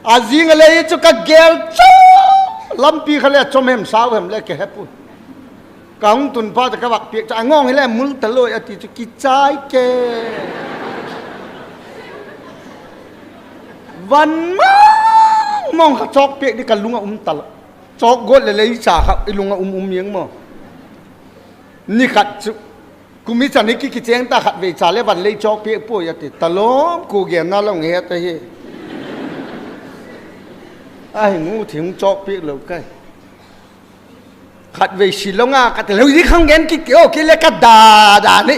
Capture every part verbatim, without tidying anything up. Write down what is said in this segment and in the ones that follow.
A zing a lei chu ka gel chu, lampi kha le chom hem sau hem le ka he puai. Ka hung tun phat a ka vak piak chu, a ngawng hile mul ta loi a ti chu kichai ke. Van mang mang kha chawk piak di ka lung a um ta lo. Chawk guat leh lei cha kha i lung a um um iang maw. Ni khat chu, kum i chan hi ki kichêng ta, khatvei cha le van lei chawk piak puai a ti. Talawm, kua genna la hung het ahi. Ahi mu thi hung chawk piak lo kai. Khatvei Shillong a ka ti le, hi khang gen kit ti aw, kei le ka da da ni.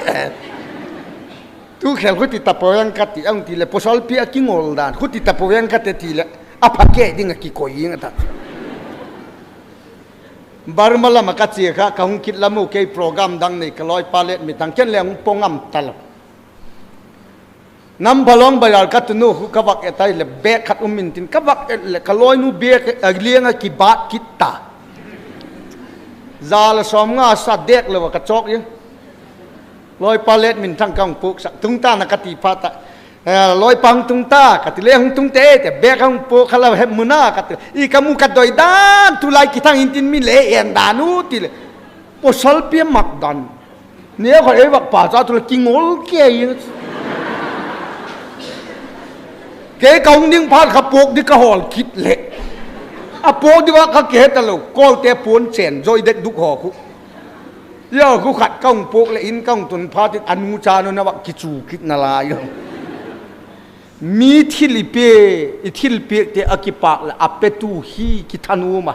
Tu khel khuti ta pua eng ka ti, a hung ti leh pawsal pi a kingol dan, khuti ta pua eng ka ti ti leh, a pha ke ding a kikoi ing a ta. Burma lam ah ka chia kha, ka hung kit lam u, kei program dang nei ka lawipa let mi thang ken le hung pawng am ta lo. Nambalong bazar ka tun u khu ka vak et ai leh bag khat um intin ka vak et leh ka lawinu bag a liang ah kibât kit ta. Za la sawmnga sa dek lo ah ka chawk i. Lawipa let min thang ka hung puaksak, tung ta na ka ti phat ah, lawipa hung tung ta ka ti le, hung tung te te, bag a hung puak kha la hemuna ka ti, i ka mu ka doi dan, tulai kithang intin mi le en dan u ti leh, pawsal pi a mak dan. Neu khat ei vak pa cha tu le kingol kei ing. Kei ka hung ding phat kha puak di ka hawl kit leh, a puak di vak kha kihe ta lo, kawlte puan chen zawi dek duk haw khu. Zia khu khat ka hung puak leh in ka hung tun phat in a nu cha nu na vak kichu kit nalai u. Mi thil i pia, i thilpiakte a kipâk leh a petu hi kithanuam a,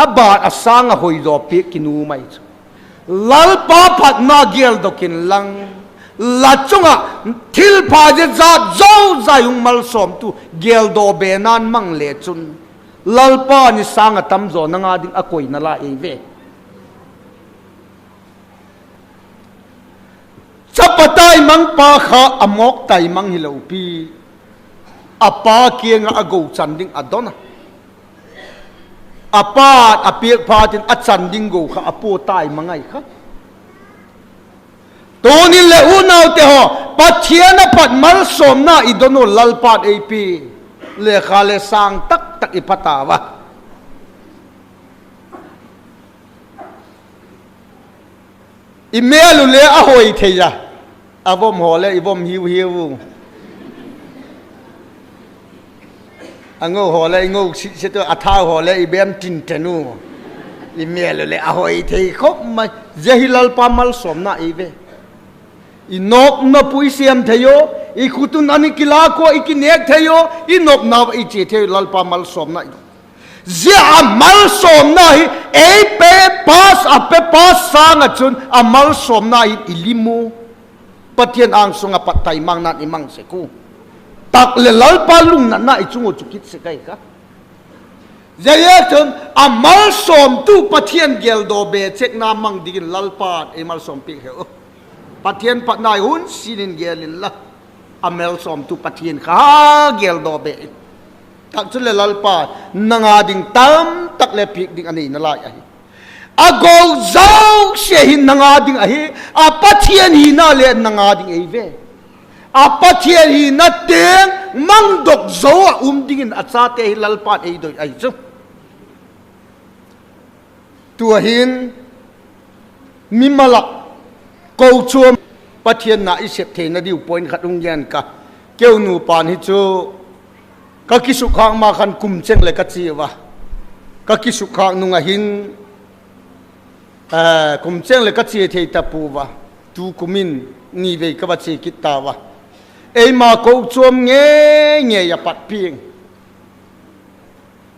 a bât a sâng ah hoizaw piak kinuam ahi chu. Lalpa phatna geldok inlang, la chung ah thilpha zia zat zozai hung malsawmtu geldaw bena'n mang le chun, Lalpa ni sâng ah tamzaw nang â ding a koi nalai ei ve. Chapa taimang pa kha a mawk taimang hilo pi, a pa kiang ah a go chan ding a don a, a pa'n a piak phat in a chan ding go kha a pua taimang ahi kha. Tunin le unaute haw, Pathian a pat malsawmna i don u Lalpa'n ei pi, lekha le sâng tak tak i pha tau a. I mêl u le a hoi thei a, a vom haw le i vom hiu hiu u, a ngo haw le i ngo sit sit u, a thau haw le i bem tin ten u, i mêl u le a hoi thei khop mai. Zia hi Lalpa malsawmna ei ve. I nopna pu i siam thei u, i khut un an i kilâk ua i kinêk thei u, i nopna ua i chia thei u, Lalpa malsawmna i, zia a malsawmna hi ei pe pass, a pe pass sâng ah chun a malsawmna hi i lim u, Pathian âng sung ah pat taimangna'n i mang sek u, tak leh Lalpa lungnatna i chung u chu kit sek ahi kha. Zia chun a malsawmtu Pathian geldaw be chekna mang dingin Lalpa'n ei malsawm piak heu. Pathian patna i hun sin in gel inla, a malsawmtu Pathian kha geldaw be in, tak chuleh Lalpa'n nang â ding tamtak le piak ding a nei nalai ahi. A go zosia hi nang â ding ahi, a Pathian hina le nang â ding ei ve. A Pathian hina teng mangdok zo ah um dingin a chate hi Lalpa'n ei doi ahi chu. Tua hin, mimal ah, kochuam, Pathian na i sep theina diu point khat hung gen ka. Keu nupa'n hi chu ka kisukkhâk ma khan kum cheng leh ka chia ua, ka kisukkhâk nung ah hin, kum cheng leh ka chia thei ta pua ua, tu kum in ni vei ka va chia kit tau a. Eima kochuam ngei ngei a pat piang,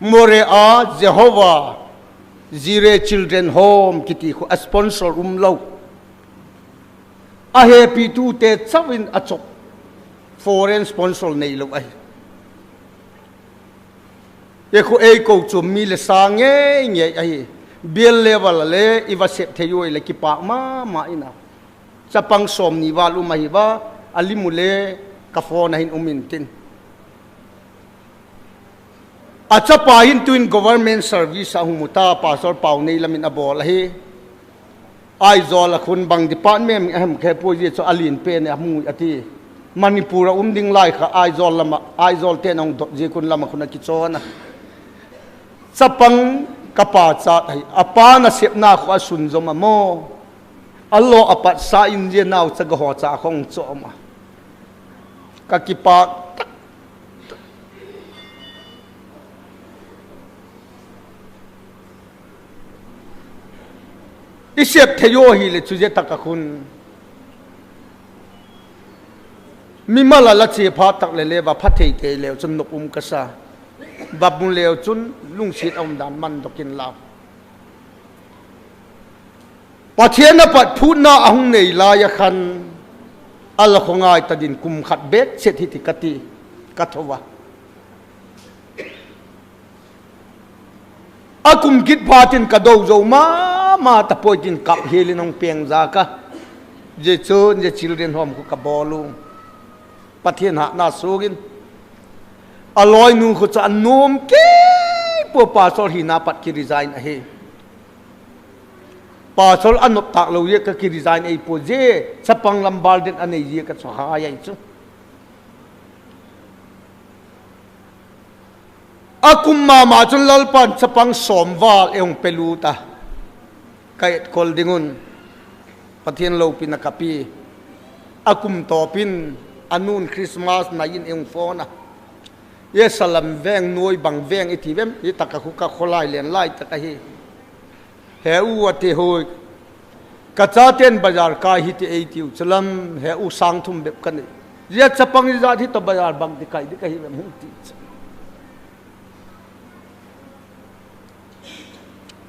Moreh a Jehovah Jireh Children Home kiti khu a sponsor um lo, a hepitute chau in a chop, foreign sponsor neilo ahi. Zia khu ei kochuam mi le sâng ngei ngei ahi. Bial level a le i va sep thei ua leh kipâk ma ma in a. Chapang sawmni val um ahi ua, a lim u le ka phone ah hin um intin, a chapa hin tuin government service ah hung mu ta, Pastor Paunei lam in a bawl ahi. Aizawl ah khun bang department a hem ka he puai, zia chu a lian pen a hung ui a ti. Manipur ah um ding lai kha Aizawl lam ah, Aizawlte'n a hung dot ziak un lam ah khun a kichawn a. Chapang ka pachat ahi, a pa nasepna khu a sunzawm a maw. A law a patsa in zia nauchaga haw cha khawng chawm a. Ka kipâk tak. I sep thei aw hileh chu zia tak ah khun mimal a la chia phat tak leh le va pha thei tei leu chun nop um ka sa. Va mu leu chun lungsiat a um dan man dok inla. Pathian a pat phûtna a hung nei lai a khan, a la khawngai ta din kum khat bêk chet hi ti ka ti, ka tho a. A kum kit phat in ka do zo ma ma ta puai tin kap hial in hung peng zak a. Zia chun zia children home khu ka bawl u. Pathian hatna suak in, a lawinu khu chu a nuam kei pua, pastor hina pat kiresign ahi. Pastor a nop tâk lo ziak a kiresign ei pua, zia chapang lam burden a nei ziak a chu hai ahi chu. A kum ma ma chun Lalpa'n chapang sawm val ei hung pelut a, ka etkol ding un. Pathian lopina ka pia. A kum tawp in a nu'n Christmas nai in ei hung phone a, Zia Salam veng nuai bang veng i ti vem, hi tak ah khu ka khawlai len lai tak ahi. He u, a ti hoi, ka chate'n bazar kai hi ti ei tiu chu lam, he u, sâng thum bep ka nei. Zia chapang zat hi tawh bazar bangti kai ding ahi vem hung ti chu.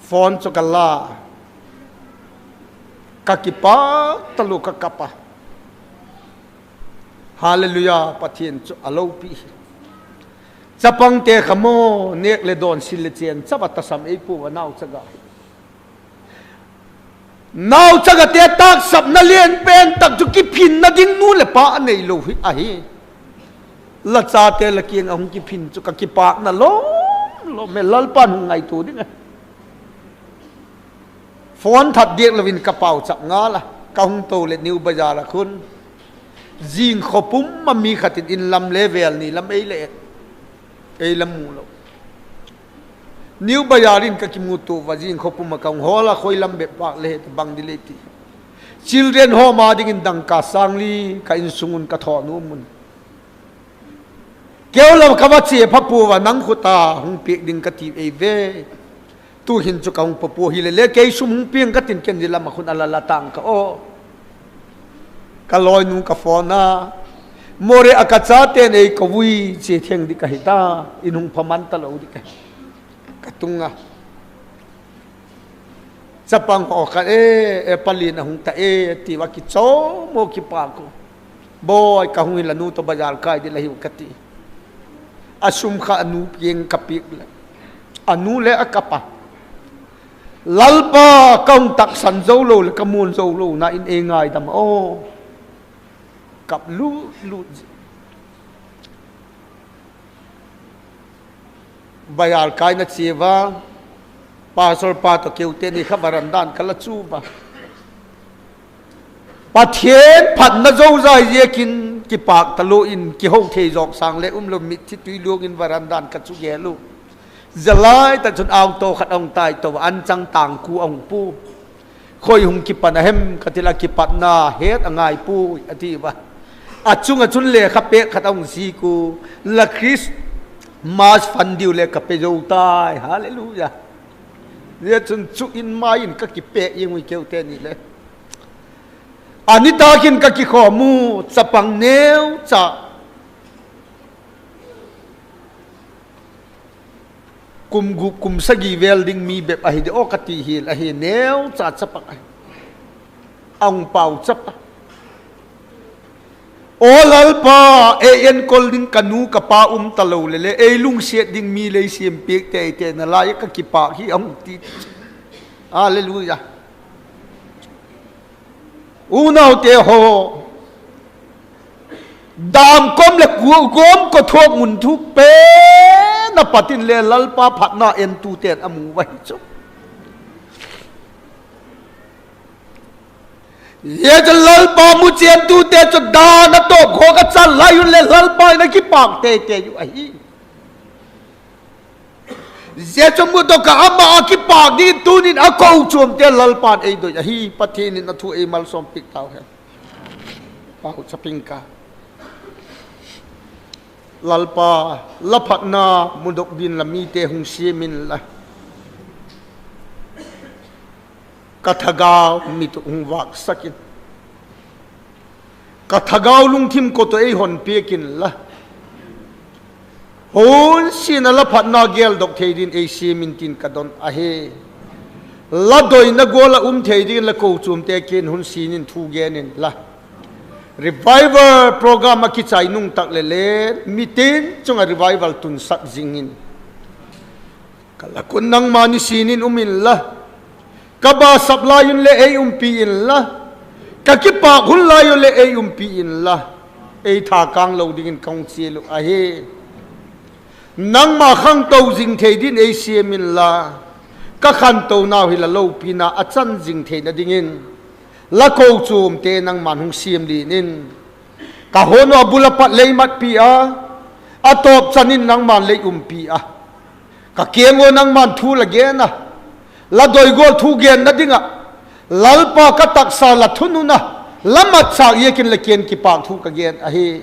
Phone chu ka la, ka kipâk talu, ka kap a. Hallelujah, Pathian chu a lopi hi. Chapangte kha maw, nêk leh dawn, sil leh chên chau a tasam ei pua a, nauchaga hi. Nauchagate tâksapna lian pen tak chu kiphinna ding nu leh pa a neilo hi ahi. La chate la kiang ah hung kiphin chu ka kipâkna lawm lawm e, Lalpa'n hung ngaitua ding a. Phone that diak lo in ka pauchap ngal a, ka hung to leh New Bazar ah khun zingkho pum a mi khat in in lam le vêl ni lam ei la et, ei la mu lo. New Bazar in ka kimutua a, zingkho pum ah ka hung hawl a, khoi lam bep vâk le het bang di le ti. Children home a dingin dangka sâng li ka insung un ka thawn um un. Keu lam ka va chia pha pua a, nang khut a hung piak ding ka ti ei ve. Tu'hin chu ka hung pua pua hile le, kei sum hung piang ka tin, ken zia lam ah khun a la la tang ka aw. Ka lawinu ka phone a, Moreh ah ka chate'n ei ko ui, chia theng ding ka hi ta, in hung pha man talo ding ka hi, ka tung a. Chapang haw kha, e, e, Pali'n a hung ta e, ti ua kichawm maw, kipâk u. Bawi, ka hung hi, la nu tawh bazar kai ding la hiu ka ti. A sum kha a nu kiang ka piak leh, a nu le a kap a. Lalpa, ka hung taksan zo lo leh ka muan zo lona in ei ngaidam aw. Kap lut lut zing. Bazar kaina chia ua, pastor pa tawh keute ni kha veranda'n ka la chu ua. Pathian phatna zozai ziakin kipâk talo in, kiho thei zawk sâng le um lo, mitthi tui luang in veranda'n ka chu gel u. Zia lai tak chun auto khat a hung tai to a, anchang tangku a hung pua. Khoi hung kipan a hem ka ti le, a kipatna het a ngai puai a ti ua. A chung ah chun lekha pêk khat a hung zik u, la Christmas fund diu le ka pe zo tai. Hallelujah. Zia chun chu in mai in ka kipêk ing ui keute ni le. A nitâk in ka kikhawm u, chapang neucha kum gup kum sagi vêl ding mi bep ahi di aw ka ti hial ahi, neucha chapang ahi. A hung pauchap a, Aw Lalpa, ei enkol ding ka nu ka pa um talo le le, ei lungsiat ding mi lei siam piak tei tei nalai, ka kipâk hi, a hung ti. Hallelujah. Unaute haw, dam kawm leh kua kawm, kawthuak mun thuk pen a pat in le Lalpa phatna entute'n a mu ahi chu. Zia chu Lalpa mu chiantute chu dan a tawp khawk a chan lai un leh Lalpa in a kipâk tei tei uh ahi. Zia chu mudok ah ama a kipâk dingin tunin a kochuamte Lalpa'n ei doi ahi. Pathian in a thu ei malsawm piak tau hen. Pau chaping ka Lalpa, la phatna mudok dingin la mite hung siam inla, ka thagau mit uh hung vâksak in, ka thagau lungthim kot uh ei hon piak inla, hun sia'n ah la phatna geldok thei dingin ei siam intin ka don ahi. La doina gual ah um thei dingin la kochuamte kiang in hun sia'n in thu gen inla, revival program a kichai nung tak leh le, mitin chung ah revival tunsak zing in, ka lak un nangma nisin in um inla, ka basap lai un leh ei umpi inla, ka kipâk hun lai un leh ei umpi inla, ei thakâng lo dingin ka hung chial uh ahi. Nangma khangto zing thei dingin ei siam inla, ka khantonau hi la lopina a chan zing theina dingin la kochuamte nangma'n hung siam lian in. Ka huan uh a bul a pat lei matpi a, a tawp chan in nangma'n lei umpi a, ka kiang ua nangma'n thu la gen a, la doi gual thu genna ding ah, Lalpa, ka taksa la thunun a, la matchâk ziakin la kiang in kipâk thu ka gen ahi.